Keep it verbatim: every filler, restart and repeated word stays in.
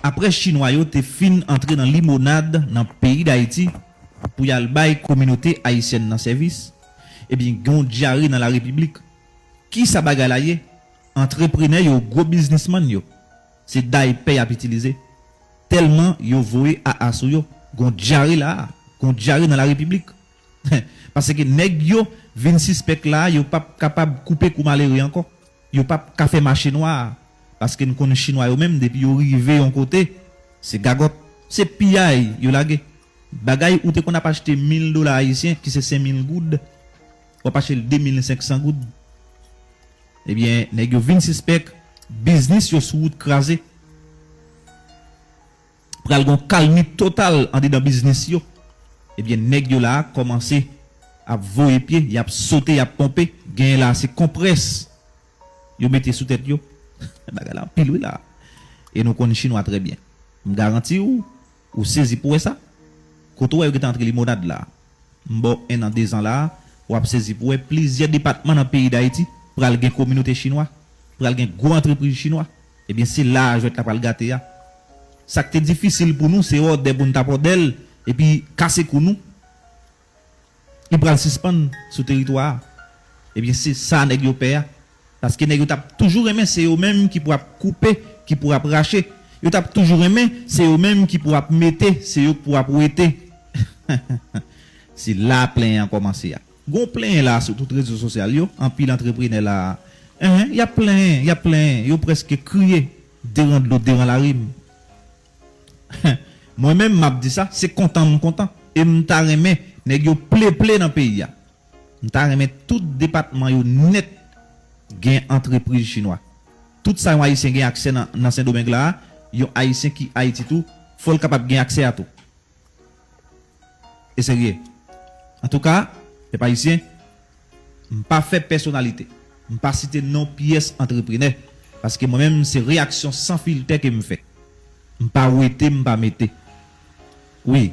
Apre Chinwa yo te fin antre nan limonad nan peyi Dayiti pou y al bay kominote ayisyèn nan sèvis, ebyen, gen yon dyare nan larepiblik. Kisa bagay la ye? Antreprenè yo, gwo biznismann yo, se daypè y ap itilize. Tèlman yo voye aa sou yo. Gen yon dyare la a, gen yon dyare nan larepiblik. Paske nèg yo vin sispèk la a, yo p ap kapab koupe kou malere ankò. Yo p ap ka fè mache nwa a. Paske n konn Chinwa yo menm, depi yo rive yon kote, se gagòt, se piyay yo lage. Bagay ou te konn ap achte mil dola ayisyen, ki se senk mil goud, w ap achte l de mil senk san goud. Ebyen, nèg yo vin sispèk, biznis yo sou wout kraze. Pral gen yon kalmi total andedan biznis yo. Ebyen, nèg yo la a kòmanse ap voye pye, y ap sote, y ap ponpe. Genyen la a, se konprès yo mete sou tèt yo. Bagay la anpil wi la. E nou konn Chinwa trè byen. M garanti w, ou sezi pou wè sa. Kote w wè yo gentan antre limonad la a? M ba w en an, de zan la a, w ap sezi pou wè plizyè depatman nan peyi Dayiti pral gen kominote Chinwa, pral gen gwo antrepriz Chinwa. Ebyen, se la a jwèt la pral gate a. Sa k te difisil pou nou, se òdè pou n t ap òdè l, epi kase kou nou, li pral sispann sou teritwa a. Ebyen, se sa nèg yo pè a. Paske nèg yo t ap toujou renmen se yo menm ki pou ap koupe, ki pou ap rache. Yo t ap toujou renmen se yo menm ki pou ap mete, se yo k pou ap wete. Se la plenyen an kòmanse a. Gon plenyen la sou tout rezo sosyal yo, anpil antreprenè la, enhen, y ap plenyen, y ap plenyen, yo prèske kriye, deran dlo, deran larim. Mwen menm, m ap di sa, se kontan m kontan. E m ta renmen nèg yo pleple nan peyi a. M ta renmen tout depatman yo nèt gen antrepriz chinwa. Tout sa yon Ayisyen gen aksè nan, nan Sendomeng la a, yon Ayisyen ki Ayiti tou, fò l kapab gen aksè a tou. E serye. Antouka, pèp ayisyen, m pa fè pèsonalite. M pa site non pyès antreprenè. Paske mwen menm, se reyaksyon san filtè ke m fè. M pa wete, m pa mete. Wi,